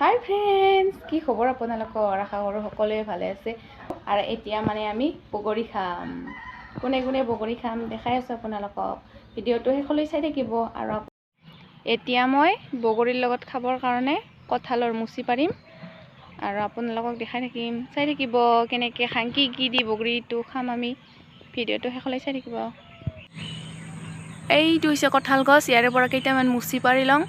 হাই friends, কি খবৰ আপোনালোকৰ? আশা কৰোঁ সকলোৱে ভালে আছে। আৰু এতিয়া মানে আমি বগৰী খাম। কোনে কোনে বগৰী খাম দেখাই আছোঁ আপোনালোকক। ভিডিঅ'টো শেষলৈ চাই থাকিব। আৰু এতিয়া মই বগৰীৰ লগত খাবৰ কাৰণে কঁঠালৰ মুচি পাৰিম আৰু আপোনালোকক দেখাই থাকিম। চাই থাকিব কেনেকৈ খাম, কি কি দি বগৰীটো খাম আমি। ভিডিঅ'টো শেষলৈ চাই থাকিব। এইটো হৈছে কঁঠাল গছ, ইয়াৰে পৰা কেইটামান মুচি পাৰি লওঁ।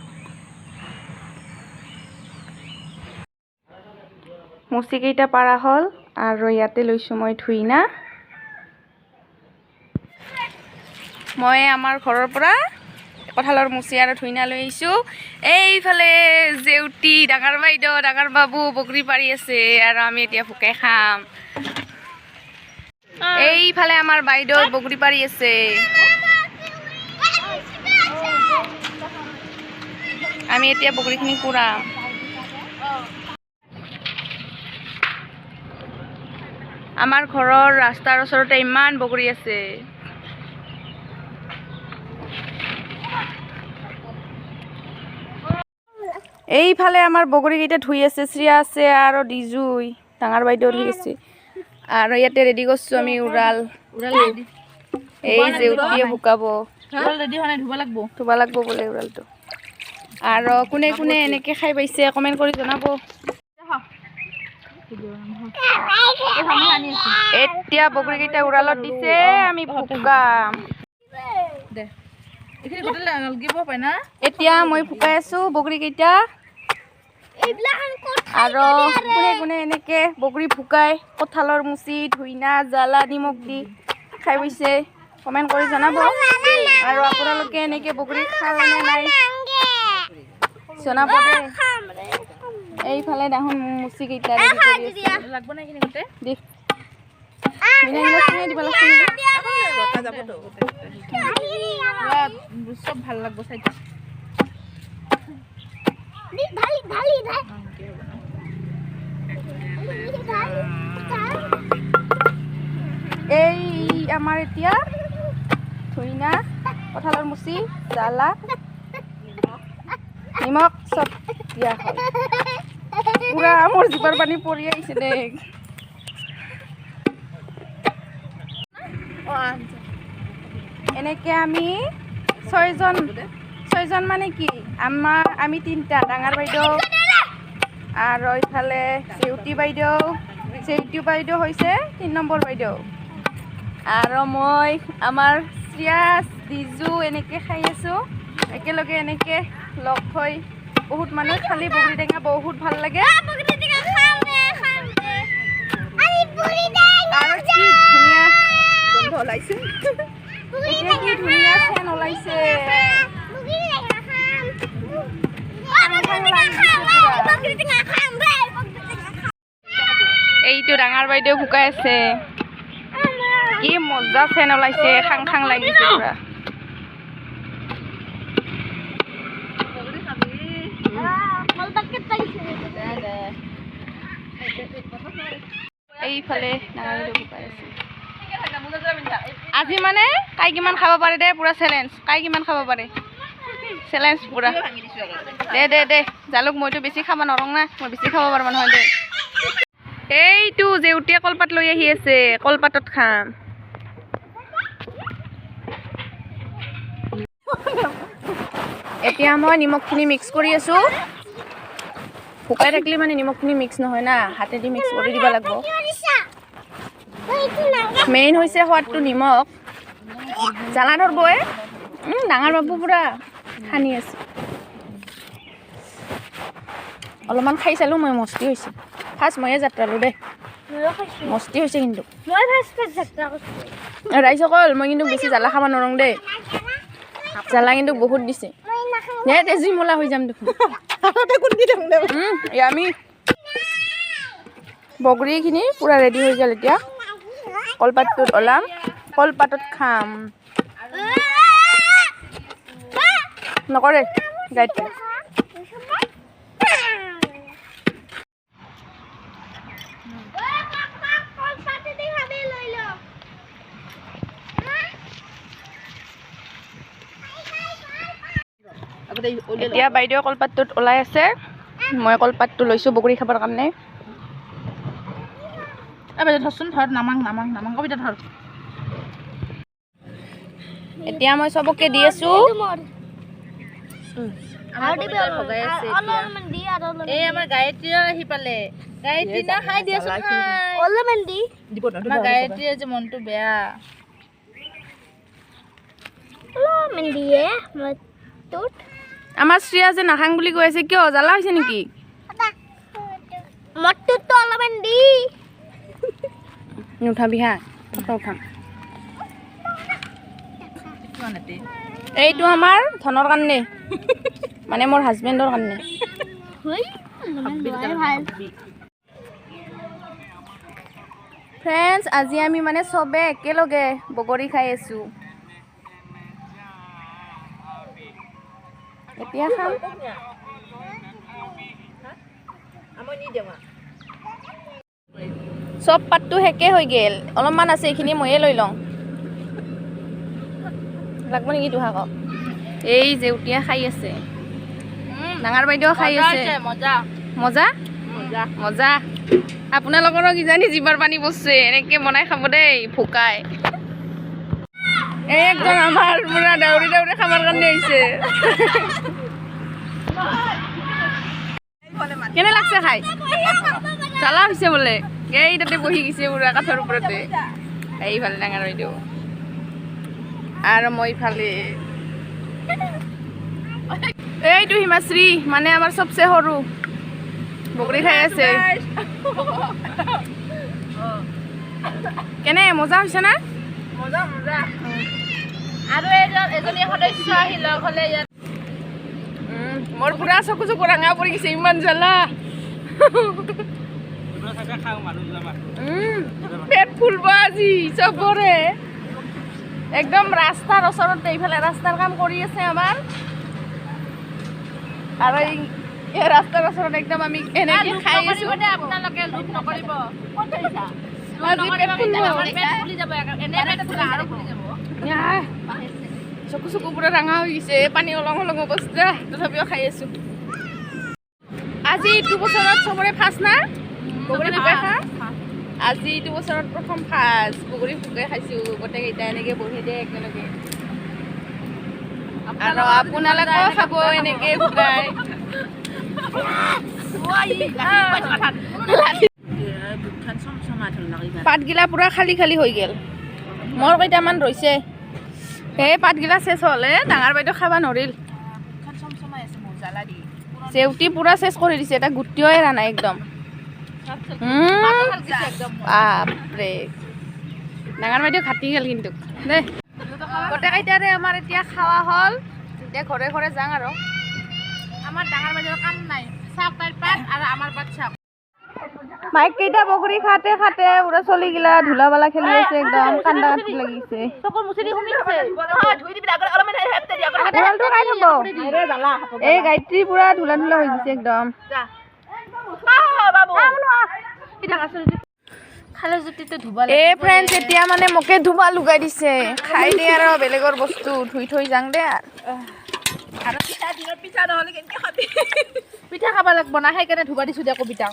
মুচিকেইটা পাৰা হ'ল আৰু ইয়াতে লৈছোঁ মই ধুইনা। মই আমাৰ ঘৰৰ পৰা কঁঠালৰ মুচি আৰু ধুইনা লৈ আহিছোঁ। এইফালে জেউতি, ডাঙৰ বাইদেউ, ডাঙৰ বাবু বগৰী পাৰি আছে আৰু আমি এতিয়া ভোকে খাম। এইফালে আমাৰ বাইদেউ বগৰী পাৰি আছে। আমি এতিয়া বগৰীখিনি পুৰাম। আমাৰ ঘৰৰ ৰাস্তাৰ ওচৰতে ইমান বগৰী আছে। এইফালে আমাৰ বগৰীকেইটা ধুই আছে, শ্ৰিয়া আছে আৰু ডিজুই ডাঙৰ বাইদেউ ধুই আছে। আৰু ইয়াতে ৰেডি কৰিছোঁ আমি উৰাল। এই জেউতিয়ে শুকাব, ধুব লাগব বোলে উৰালটো। আৰু কোনে কোনে এনেকে খাই পাইছে কমেণ্ট কৰি জনাব। এতিয়া বগৰীকেইটা উৰালত দিছে, আমি ফুকাম। এতিয়া মই ফুকাই আছো বগৰীকেইটা। আৰু কোনে কোনে এনেকে বগৰী ফুকাই কঁঠালৰ মুচি, ধুইনা, জ্বালা, নিমখ দি খাই পাইছে কমেণ্ট কৰি জনাব। আৰু আপোনালোকে এনেকে বগৰী খালে নে নাই জনাব দেই। এইফালে দেখোন মুচি কেইটা ৰেডি কৰি আছে। দি দিব লাগছে। এই আমাৰ এতিয়া ধুইনা, কঁঠালৰ মুচি, জ্বালা, নিমখ চব দিয়া হ'ল। পুৰা মোৰ জিভাৰ পানী পৰি আহিছে দেই। এনেকে আমি ছয়জন মানে কি আমাৰ আমি তিনিটা, ডাঙৰ বাইদেউ আৰু ইফালে জেউতি বাইদেউ। জেউতি বাইদেউ হৈছে 3 নম্বৰ বাইদেউ আৰু মই, আমাৰ শ্ৰিয়াছ, ডিজু এনেকে খাই আছোঁ একেলগে। এনেকে লগ হৈ বহুত মানুহ খালি বগৰী টেঙা বহুত ভাল লাগে। আৰু কি ধুনীয়া গোন্ধ ওলাইছে, এতিয়া কি ধুনীয়া ফেন ওলাইছে। এইটো ডাঙৰ বাইদেউ শুকাই আছে, কি মজা ফেন ওলাইছে, খাং খাং লাগিছে পুৰা। এইফালে ডাঙৰ বাইদেউ শুকাই আছে। আজি মানে কাই কিমান খাব পাৰে দে, পুৰা চেলেঞ্জ। কাই কিমান খাব পাৰে চেলেঞ্জ পুৰা। দে দে দে জালুক, মইতো বেছি খাব নোৱাৰোঁ না, মই বেছি খাব পাৰোঁ নহয় দে। এইটো জেউতীয়ে কলপাত লৈ আহি আছে, কলপাতত খাম। এতিয়া মই নিমখখিনি মিক্স কৰি আছোঁ। শুকাই থাকিলে মানে নিমখখিনি মিক্স নহয় না, হাতেদি মিক্স কৰি দিব লাগিব। মেইন হৈছে সোৱাদটো নিমখ। জ্বালা ধৰবই। ডাঙৰ বাবু পুৰা সানি আছে। অলপমান খাই চালোঁ মই, মস্তি হৈছে। ফাৰ্ষ্ট ময়ে যাত্ৰালোঁ দেই, মস্তি হৈছে কিন্তু। ৰাইজসকল, মই কিন্তু বেছি জ্বালা খাব নোৱাৰোঁ দেই, জ্বালা কিন্তু বহুত দিছে। দে তেজি মলা হৈ যাম দেখোন। আমি বগৰীখিনি পূৰা ৰেডি হৈ গ'ল। এতিয়া কলপাতটোত ওলাম, কলপাতত খাম। নকৰে গাইড। এতিয়া বাইদেউ কলপাতটোত ওলাই আছে। মই কলপাতটো লৈছোঁ বগৰী খাবৰ কাৰণে। ধৰচোন, ধৰ, নামাং নামাং নামাং, কবিতা ধৰ। এতিয়া মই চবকে দি আছোঁ। আমাৰ কবিতা ভগাই আছে এতিয়া। এই আমাৰ গায়ত্ৰীও আহি পালে। গায়ত্ৰী না, হাই দিয়াচোন, হাই। আমাৰ গায়ত্ৰীৰ আজি মনটো বেয়া। অলপমান দিয়ে তোত। আমাৰ শ্ৰেয়া যে নাখাং বুলি কৈ আছে, কিয়? জ্বালা হৈছে নেকি? মৰটোততো অলপমান দি। নুঠাবি হা, ফটো উঠাম। কিমান এটি? এইটো আমাৰ ধনৰ কাৰণে, মানে মোৰ হাজবেণ্ডৰ কাৰণে। ভাল। ফ্ৰেণ্ডছ, আজি আমি মানে চবে একেলগে বগৰী খাই আছোঁ। এতিয়া খাম। চব পাতটো শেষে হৈ গ'ল, অলপমান আছে, এইখিনি ময়ে লৈ লওঁ। লাগব নেকি তোহাকক? এই জেউতীয়া খাই আছে, ডাঙৰ বাইদেউ খাই আছে। মজা। মজা। মজা। মজা। আপোনালোকৰো কিজানি জিভাৰ পানী পৰছে। এনেকে বনাই খাব দেই ভোকাই। এই একদম আমাৰ পুৰা দাউৰি দাউৰি খাবৰ কাৰণে আহিছে। কেনে লাগছে খাই? জ্বালা হৈছে বোলে। এই তাতে বহি গৈছে পুৰা কাঠৰ ওপৰতে। এইফালে ডাঙৰ বাইদেউ আৰু মই ইফালে। এইটো হিমাশ্ৰী, মানে আমাৰ চবচে সৰু, বগৰী খাই আছে। কেনে মজা হৈছে না? মজা মজা। আৰু এজন এজনী সদস্য আহি লগ হ'লে ইয়াত। মোৰ পুৰা চকু চকু ৰঙা পৰি গৈছে, ইমান জ্বালা। পেট ফুলব আজি চবৰে। একদম ৰাস্তাৰ ওচৰতে, এইফালে ৰাস্তাৰ কাম কৰি আছে আমাৰ। আৰু এই ৰাস্তাৰ ওচৰত একদম আমি এনেকে খাই আছো। নকৰিব দেই আপোনালোকে, লোভ নকৰিব। আজি পেট ফুলব। পেট ফুলি যাব, এনে পেট ফুলা আৰু ফুলি যাব। আহ, চকু চকু পুৰা ৰঙা হৈ গৈছে, পানী ওলং ওলং অৱস্থা, তথাপিও খাই আছো। আজি এইটো বছৰত চবৰে ফাৰ্ষ্ট না বগৰী ফুকাই খা? আজি এইটো বছৰত প্ৰথম ফাৰ্ষ্ট বগৰী ফুকাই খাইছো গোটেইকেইটা এনেকে বহি দিয়ে একেলগে। আৰু আপোনালোকেও খাব এনেকে ফুকাই। পাতগিলা পুৰা খালী খালী হৈ গ'ল। মোৰ কেইটামান ৰৈছে। এই পাতগিলা চেচ হ'ল। এই ডাঙৰ বাইদেউ খাব নৰিল। জেউতি পুৰা চেচ কৰি দিছে, এটা গুটিও এৰা নাই একদম। বাপৰে, ডাঙৰ বাইদেউ খাটি গ'ল কিন্তু দেই। গোটেইকেইটাৰে আমাৰ এতিয়া খাৱা হ'ল, এতিয়া ঘৰে ঘৰে যাওঁ আৰু। আমাৰ ডাঙৰ বাইদেউৰ কাম নাই, চাওক তাইৰ পাত আৰু আমাৰ পাত চাওক। মাইক কেইটা বগৰী খাতে খাতে পুৰা চলিগিলা ধূলা বালা খেলি আছে, একদম কান্দা কাটি লাগিছে। চকুৰ মুচি দি সুমিছে। উৰালটো খাই থব। এই গায়ত্ৰী পুৰা ধূলা ধূলা হৈ গৈছে একদম। এই ফ্ৰেণ্ডছ, এতিয়া মানে মোকে ধুবা লগাই দিছে। খাই দে আৰু বেলেগৰ বস্তু ধুই থৈ যাং দে। আৰু পিঠা খাব লাগব না, সেইকাৰণে ধুবা দিছো দে কবিতা।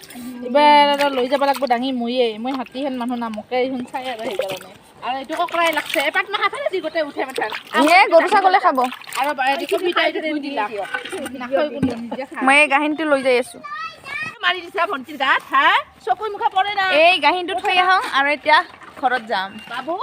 এইবাৰ লৈ যাব লাগব দাঙি ময়ে। মই হাতীহেন মানুহ না, মোকে এইখন চাই আৰু সেইকাৰণে। আৰু এইটো ককৰাই লাগছে, এই পাত মাখা ফেলে দি গোটেই উঠে মাথা। এই গৰু ছাগলে খাব। আৰু কবিতা এইটো ধুই দিলা, নাখায় কোনো, নিজে খা। মই এই গাহিনটো লৈ যাই আছো। মাৰি দিছা ভণ্টিৰ গাত, হা? চকুৰ মুখে পৰে না। এই গাহিনটো থৈ আহোঁ আৰু এতিয়া ঘৰত যাম। বাবু।